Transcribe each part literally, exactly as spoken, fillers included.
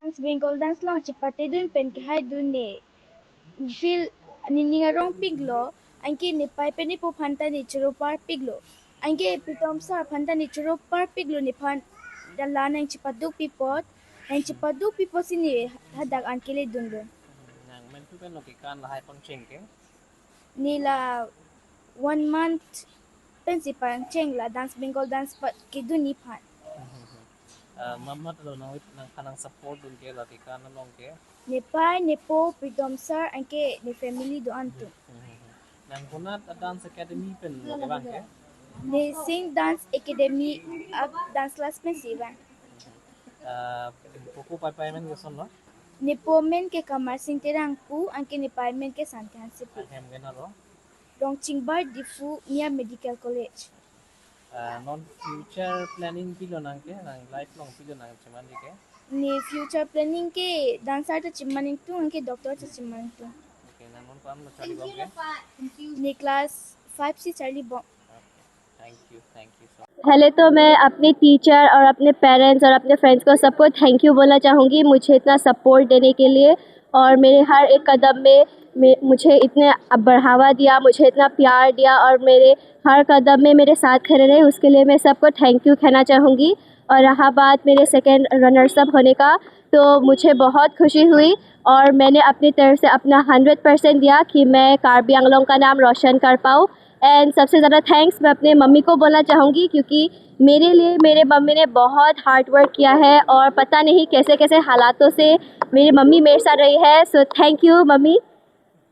Dance, Bengal dance along chepatedun pen kehai dun ne. Feel nening arong piklo, anke nepei pen nepo aphan ta ne choro parpiklo. Anke Pritom sir aphan ta ne choro parpiklo nephan, dala nangchepadukpi apot, nangchepadukpi apotsi ne hadak an keledunlo. Nang mentu pen lo kekan lahai pon cheng ke? Ne la one month pensi pangcheng la dance, Bengal dance pa kedun nephan. Ah, mamat lo nang, nangphan nang support dun ke la kekan along ke? Nepei, nepo, Pritom sir, anke ne family do-an atum. Nang konat a dance academy pen lo kevang ke? Ne Sing Dance Academy a dance class pensi vang. Ah, pupu pai pai men ke koson lo? Nepo men ke Kamar Sing Terang pu, anke nepei men ke Santi Hansepi. Ahem ke naro? Rongchingbar Diphu Mia Medical College. Ah, non future planning pilo nang ke, nang life along pilo nang chemandi ke? Ne future planning ke dancer ta cheman ingtung, anke doctor ta cheman ingtung. Okay, nang non ko-an lo charlibom ke? Ne class five si charlibom. Okay. Thank you, thank you so much. पहले तो मैं अपने टीचर और अपने पेरेंट्स और अपने फ्रेंड्स को सबको थैंक यू बोलना चाहूँगी, मुझे इतना सपोर्ट देने के लिए और मेरे हर एक कदम में मे-, मुझे इतने बढ़ावा दिया, मुझे इतना प्यार दिया और मेरे हर कदम में मेरे साथ खड़े रहे, उसके लिए मैं सबको थैंक यू कहना चाहूँगी। और रहा बात मेरे सेकंड रनर्स अप होने का, तो मुझे बहुत खुशी हुई और मैंने अपनी तरफ से अपना हंड्रेड परसेंट दिया कि मैं कार्बी आंगलोंग का नाम रोशन कर पाऊँ। एंड सबसे ज़्यादा थैंक्स मैं अपने मम्मी को बोलना चाहूँगी, क्योंकि मेरे लिए मेरे मम्मी ने बहुत हार्ड वर्क किया है और पता नहीं कैसे कैसे हालातों से मेरी मम्मी मेरे साथ रही है। So thank you mummy.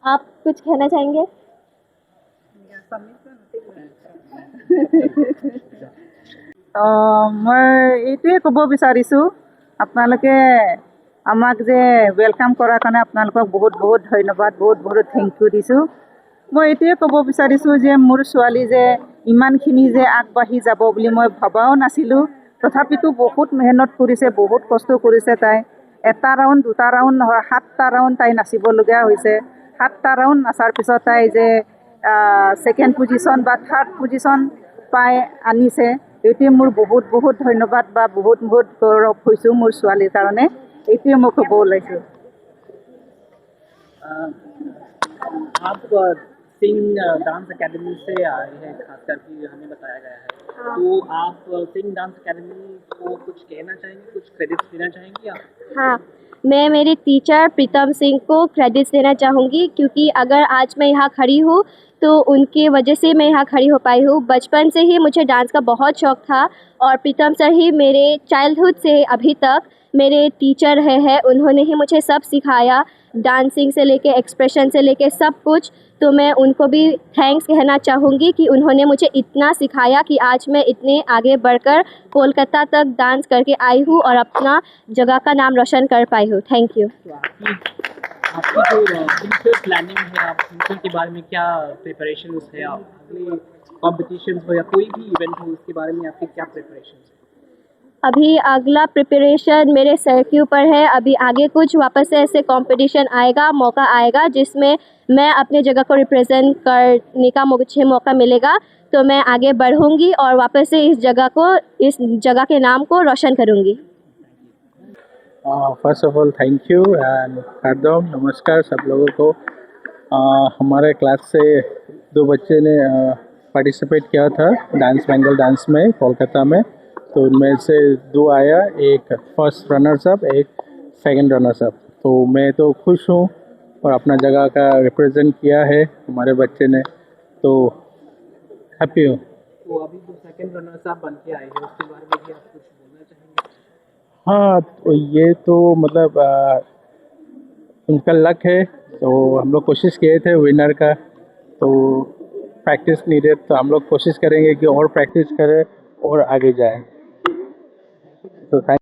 आप कुछ कहना चाहेंगे? তো মই এইটোৱে ক'ব বিচাৰিছোঁ, আপোনালোকে আমাক যে ৱেলকাম কৰাৰ কাৰণে আপোনালোকক বহুত বহুত ধন্যবাদ, বহুত বহুত থেংক ইউ দিছোঁ। মই এইটোৱে ক'ব বিচাৰিছোঁ যে মোৰ ছোৱালী যে ইমানখিনি যে আগবাঢ়ি যাব বুলি মই ভবাও নাছিলোঁ। তথাপিতো বহুত মেহনত কৰিছে, বহুত কষ্ট কৰিছে তাই। এটা ৰাউণ্ড, দুটা ৰাউণ্ড নহয়, সাতটা ৰাউণ্ড তাই নাচিবলগীয়া হৈছে। সাতটা ৰাউণ্ড নাচাৰ পিছত তাই যে ছেকেণ্ড পজিশ্যন বা থাৰ্ড পজিশ্যন পাই আনিছে, এইটোৱে মোৰ বহুত বহুত ধন্যবাদ বা বহুত বহুত গৌৰৱ হৈছোঁ মোৰ ছোৱালীৰ কাৰণে। এইটোৱে মই ক'ব ওলাইছোঁ। अ, आप, अ, सिंग, अ, डांस एकेडमी से आए हैं, खास करके हमें बताया गया है। हाँ। तो आप, अ, सिंग डांस एकेडमी को कुछ कहना चाहेंगे, कुछ क्रेडिट्स देना चाहेंगे आप? हाँ, मैं मेरे टीचर प्रीतम सिंह को क्रेडिट्स देना चाहूँगी, क्योंकि अगर आज मैं यहाँ खड़ी हूँ, तो उनकी वजह से मैं यहाँ खड़ी हो पाई हूँ। बचपन से ही मुझे डांस का बहुत शौक था और प्रीतम सर ही मेरे चाइल्डहुड से अभी तक मेरे टीचर रहे हैं। उन्होंने ही मुझे सब सिखाया, डांसिंग से लेके, एक्सप्रेशन से लेके सब कुछ। तो मैं उनको भी थैंक्स कहना चाहूँगी कि उन्होंने मुझे इतना सिखाया कि आज मैं इतने आगे बढ़कर कोलकाता तक डांस करके आई हूँ और अपना जगह का नाम रोशन कर पाई हूँ। Thank you. तो आपकी, आपकी जो, अ, फ्यूचर प्लानिंग है, आप फ्यूचर के बारे में क्या प्रिपरेशंस है? आप अगले कॉम्पिटिशंस हो या कोई भी इवेंट हो, उसके बारे में आपके क्या प्रिपरेशंस है? अभी अगला प्रिपरेशन मेरे सर के ऊपर है। अभी आगे कुछ वापस से ऐसे कंपटीशन आएगा, मौका आएगा, जिसमें मैं अपने जगह को रिप्रेजेंट करने का मुझे मौका मिलेगा, तो मैं आगे बढ़ूंगी और वापस से इस जगह को, इस जगह के नाम को रोशन करूंगी। Uh, first of all, thank you and kardom, नमस्कार सब लोगों को। Uh, हमारे क्लास से दो बच्चे ने पार्टिसिपेट किया था डांस बेंगल डांस में कोलकाता में। तो उनमें से दो आया, एक फर्स्ट रनर्स अप, एक सेकंड रनर्स अप। तो मैं तो खुश हूँ और अपना जगह का रिप्रेजेंट किया है हमारे बच्चे ने, तो हैप्पी हूँ। तो अभी जो सेकंड रनर्स अप बन के आए हैं, उसके बारे में भी आप कुछ बोलना चाहेंगे? हाँ, तो ये तो मतलब आ, उनका लक है। तो हम लोग कोशिश किए थे विनर का, तो प्रैक्टिस नीडेड। तो हम लोग कोशिश करेंगे कि और प्रैक्टिस करें और आगे जाए। तो थैंक